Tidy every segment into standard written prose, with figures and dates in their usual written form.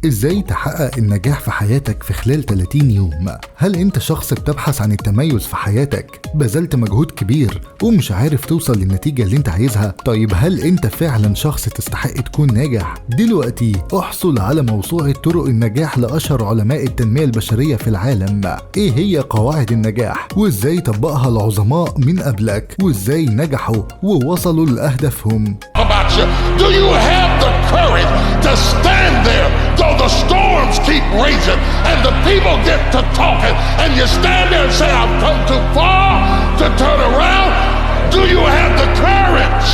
ازاي تحقق النجاح في حياتك في خلال 30 يوم؟ هل انت شخص بتبحث عن التميز في حياتك؟ بذلت مجهود كبير ومش عارف توصل للنتيجة اللي انت عايزها؟ طيب هل انت فعلا شخص تستحق تكون ناجح؟ دلوقتي احصل على موسوعة طرق النجاح لأشهر علماء التنمية البشرية في العالم. ايه هي قواعد النجاح؟ وازاي طبقها العظماء من قبلك؟ وازاي نجحوا ووصلوا لأهدافهم؟ About you. Do you have the courage to stand there though the storms keep raging and the people get to talking and you stand there and say, "I've come too far to turn around"? Do you have the courage?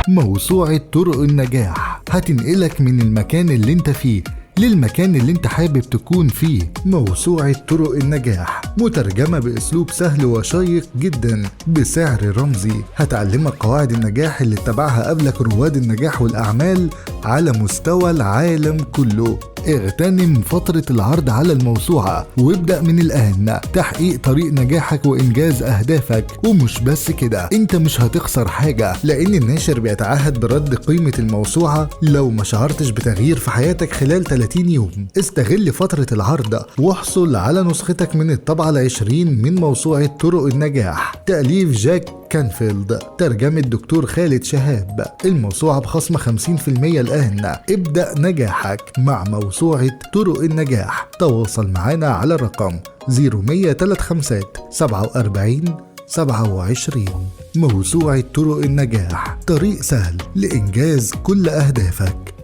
موسوعة طرق النجاح هتنقلك من المكان اللي انت فيه للمكان اللي انت حابب تكون فيه. موسوعة طرق النجاح مترجمة بأسلوب سهل وشيق جدا بسعر رمزي، هتعلمك قواعد النجاح اللي اتبعها قبلك رواد النجاح والأعمال على مستوى العالم كله. اغتنم فترة العرض على الموسوعة وابدأ من الآن تحقيق طريق نجاحك وإنجاز أهدافك. ومش بس كده، انت مش هتخسر حاجة، لأن الناشر بيتعهد برد قيمة الموسوعة لو ما شعرتش بتغيير في حياتك خلال 30 يوم. استغل فترة العرض واحصل على نسختك من الطبعة 20 من موسوعة طرق النجاح، تأليف جاك كانفيلد، ترجمة دكتور خالد شهاب. الموسوعة بخصم 50% الآن. ابدأ نجاحك مع موسوعة طرق النجاح. تواصل معنا على الرقم 0135 47 27. موسوعة طرق النجاح، طريق سهل لإنجاز كل أهدافك.